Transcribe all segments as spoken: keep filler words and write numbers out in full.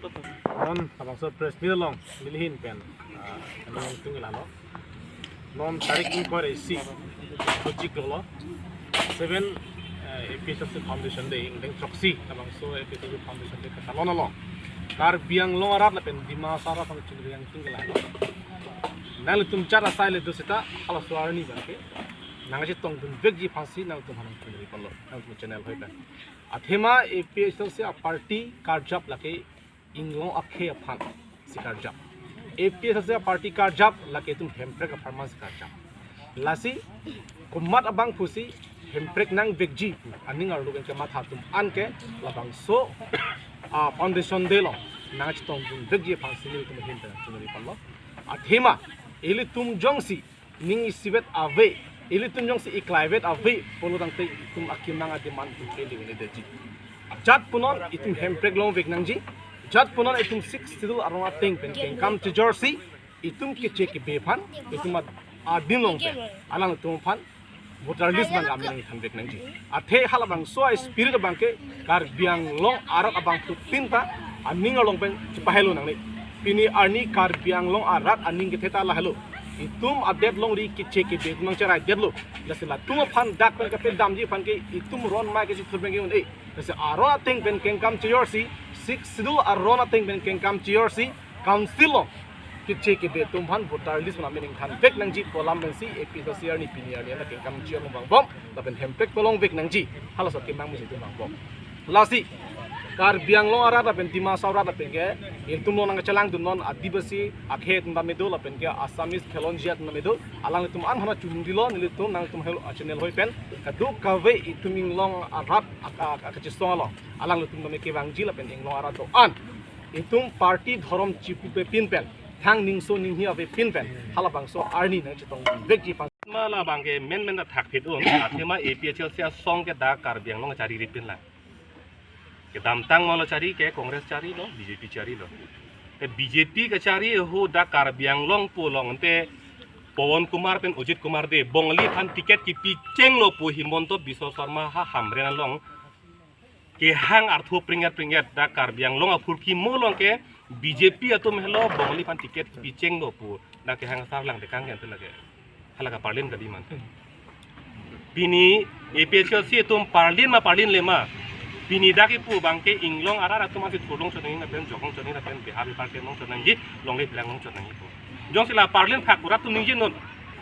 Non labangso press meet along nelihin pen, ah, kami tung ilalo. Non tarik ingkoi ra isi, Kojik lo, seven, eh, A P H L C Foundation Day, ingdeng throksi labangso A P H L C Foundation Day katalon along, Karbi Anglong arat lapen Dima Hasao arat aphan chunri nangtung ilalo. Nanglitum chot asai le do seta halaso arni abangke nangchetongdun vekji aphansi nangtum aphan chunri ponlo, nangtum channel hoi pen. Athema A P H L C a party karjap lake inglong akhei aphansi karjap. A P H L C a party karjap lake itum hemprek apharmansi karjap. Lasi komat abang pusi hemprek nangvekji pu aning arlo pen kematha atum anke labangso, ah, Foundation Day along nangchetongdun vekji aphansi nelitum ahin pen chunri ponlo. Athema ilitum jongsi ning isivet ave, ilitum jongsi iklaivet ave pulo tangte itum akemang a-demand atum pele vele detji. Jat punon itum hemprek longvek nangji. Jat punon itum Sixth Schedule aron ateng pen kengkam chejorsi itum keche kebe aphan, itum ad-, adim along pen alangtum aphan voter list abang kami nangthanvek nangji. Athe halabangso a-spirit abangke Karbi Anglong arat abangphutin ta aning along pen chepahelo nangne. Pini arni Karbi Anglong arat aning kethe ta lahelo. Itum adet longri keche kebe itum nangcheraidetlo. Lasi latum aphan dak pen kapedamji aphan ke itum ron ma kechethur pen ke-un-e. Lasi aron ateng pen kengkam chejorsi, Sixth Schedule aron ateng pen kengkam chejorsi, council along keche kebe atum aphan voter list abang kami nangthanvek nangji pu alam pensi A P H L C arni pini arni ana kengkam chejor abang bom lapen hemprek pelongvek nangji, halaso akemang musi atum abang bom. Lasi Karbi Anglong arat lapen Dima Hasao arat lapen ke ilitum along nangchelangdunnon Adivasi akhei atum tame do lapen ke Assamese khelonjia atum tame do, alanglitum an aphan chunrilo nelitum nangtum hel-, channel hoi pen kadokave itum inglong arat ak-, ak-, ak-, kachisong along alanglitum tame kevangji lapen inglong arat do-an itum party dhorom chipupepin pen, thang ningso ninghi avepin pen halabangso arni nangchetongvekji aphan. Ma labangke menmen ta thakphit un, athema A P H L C asong ke dak Karbi Anglong chariri pinlang. Kedamtang malo chari ke Congress charilo, B J P charilo. Te B J P kachari ahut dak Karbi Anglong pu along te Pawan Kumar pen Ajit Kumar Dey Bongali aphan ticket kipichenglo pu Himanta Biswa Sarma ha Hamren along kehang arthu pringet pringet dak Karbi Anglong aphurkimo along ke B J P atum helo Bongali aphan ticket kipichenglo pu dak kehang asar lang dekang ke ante lake. Hala ke parlin kali man. Pini A P H L C atum parlin ma parlinle ma. Pini dak kipu abangke inglong arat atum asi thurlong chot nangji lapen joklong chot nangji lapen Bihar Bihar kelong chot nangji, longle pherang long chot nangji pu. Jongsi la parlin phak kurat atum ningjenon.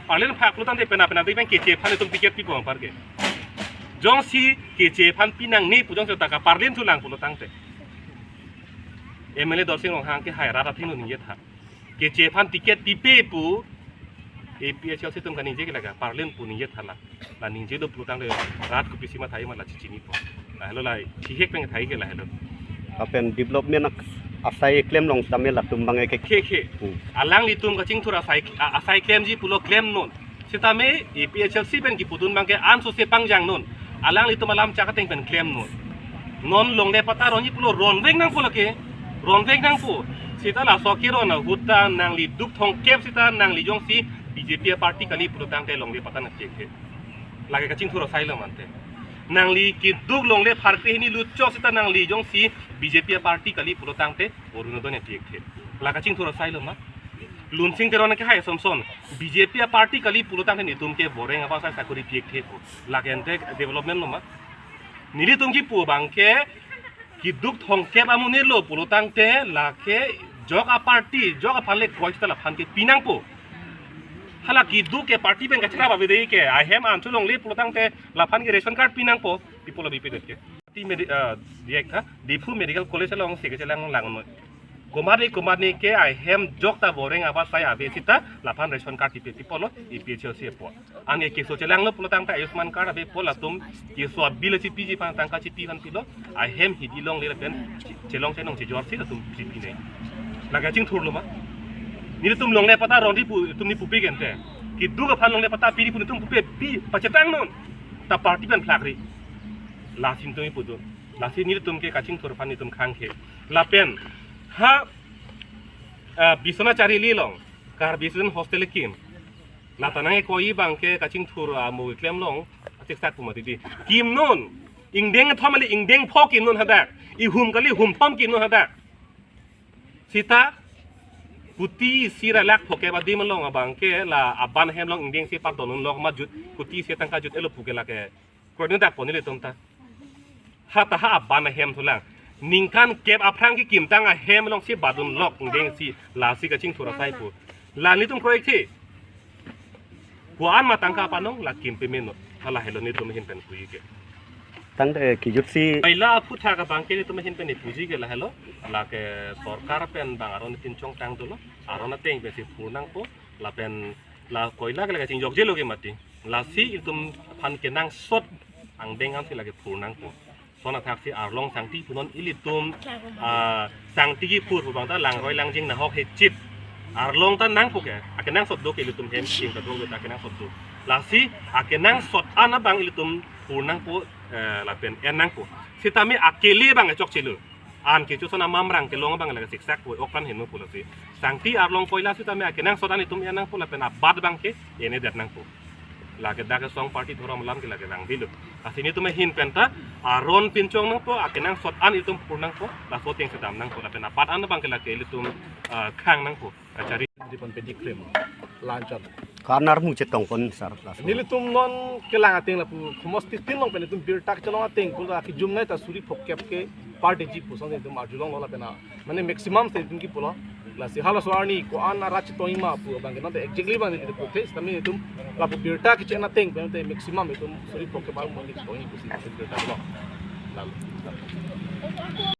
Parlin phak lo tangte pena pena dik pen keche aphan itum ticket pipo apar ke. Jongsi keche aphan pinangne pu jongsi ta kaparlin thulang pulo tangte, M L A Dorsing Ronghang ke hai rat athengno ningje tha. Keche aphan ticket pipe pu A P H L C atum kaningje ke lake parlin pu ningje tha la. La ningjelo pulo tangte rat kopisi mathai ma la chichini po. Lahelo la thihek pen thai ke lahelo. Lapen development ak-, asai klemlong tame latum abang ke. Khe khe. Hmm. Alanglitum kachingthur asai, a-, asai klemji pulo klemnon. Sitame A P H L C pen kipudun abangke ansose pangjangnon. Alanglitum alam chak ateng pen klemnon. Non longle patta ronji pulo ronvek nangpo lake. Ronvek nangpo. Seta laso keron ahut ta nangli duk thomkep seta nangli jongsi B J P a-party kali pulo tangte longle patta nangchek the. Lake kachingthur asailo mante. Nangli keduk longle pharkre hini lutchok seta nangli jongsi B J P a-party kali pulo tangte Orunodoi nangpithe. La kachingthur asailo ma. Lunsing Teron ke hai asonson B J P a-party kali pulo tangte netum ke boreng apa sai sakori pithe pu. Lake ante development lo ma. Nelitum kipu abangke keduk thomkep amonit lo pulo tangte lake jok a-party, jok aphan le kroi seta laphan ke pinangpo. Hala keduk ke party pen kacharap avedei ke, ahem an cholongle pulo tangte laphan ke ration card pinangpo, people abi pedet ke. Ti medi-, ah, diak tha, Diphu Medical College alongsi kechelang lang noi. Komatne komatne ke ahem jok ta boreng apa sai ave seta laphan ration card pipe, people lo, A P H L C po. Anke keso chelanglo pulo tangte Ayushman card ave pu latum keso a-bill chipiji aphan tangka chipi aphan pilo, ahem hidi longle lapen chelong chenong chejor si latum chipinei. Lake kachingthur lo ma. Nelitum longle patta ronri pu, itum ni pupe gente. Keduk aphan longle patta piri pu netum pupe pi pachetangnon. Ta party pen phlakri. Lasi netum ipudun. Lasi nelitum ke kachingthur aphan netum khangkhe. Lapen ha, ah, Biswanath Charili along Karbi Student Hostel kim. Lata nangkoi abangke kachingthur amo klemlong, achiksak pu mati di. Kimnon, ingdeng thom kali ingdeng pho kimnon hadak. Ihum kali humthom kimnon hadak. Sita kuti isi ra lakh phokep adim along abang ke la aban ahem along ingdeng si padon unlok ma jut kuti isi tangka jut-etlo pu ke lake kroidun dak pon ilitum ta. Ha ta ha aban ahem thulang. Ningkan kep aphrang kekim tang ahem along si badunlok ingdeng si lasi kachingthur asai pu. La nelitum kroikthe. Ko-an ma tangka panong la kim pemeno. Hala helo nelitum ahin pen puji ke. Tangte kijut si. Baila aphuthak abang ke nelitum ahin pen puji ke la helo. Lake sorkar pen bang aron pinchong tang dolo. Aron ateng pensi phur nangpo. Lapen la koila ke lake chingjokjelo ke mati. Lasi ilitum aphan kenangsot angdeng ansi lake phur nangpo. Lason athaksi arlong sangti punon ilitum, ah, sangti kiphur pu bang ta langroi langjing nahok hechit. Arlong ta nangpo ke, akenangsot do ke ilitum hem king ta do ke ta akenangsot do. Lasi akenangsot an abang ilitum phur nangpo, eh, lapen en nangpo. Sitame akele abang chokchelo. An kecho son amamrang kelong abang lake siksak pu ok kan heno pu lasi. Sangti arlong koila sitame akenangsot an itum en nangpo lapen abat abang ke en-edet nangpo. Lake dak song party dhorom alam ke lake vangvelo. Lasi nelitum ahin pen ta aron pinchong nangpo, akenangsot an itum phur nangpo, laso ateng si dam nangpo lapen abat an abang ke lake ilitum, ah, khang nangpo. Kachari. Di pon pedi krim. Lanchon. Karnar mu chetong pon sar laso. Nelitum non kelang ateng lapu khomosti tin along pen itum birta kachelong ateng pu la kijum nai ta suri phokep ke per D G pu song itum arjulonglo lapen a. Mane maximum si itum kipulo. Lasi halaso arni ko-an arat chetongji ma pu abang ke non te exactly abang itum puthe, sitame itum lapu birta kache-en ateng pen te maximum itum suri phokep armu ni chetongji pusi birta lo. Lalu.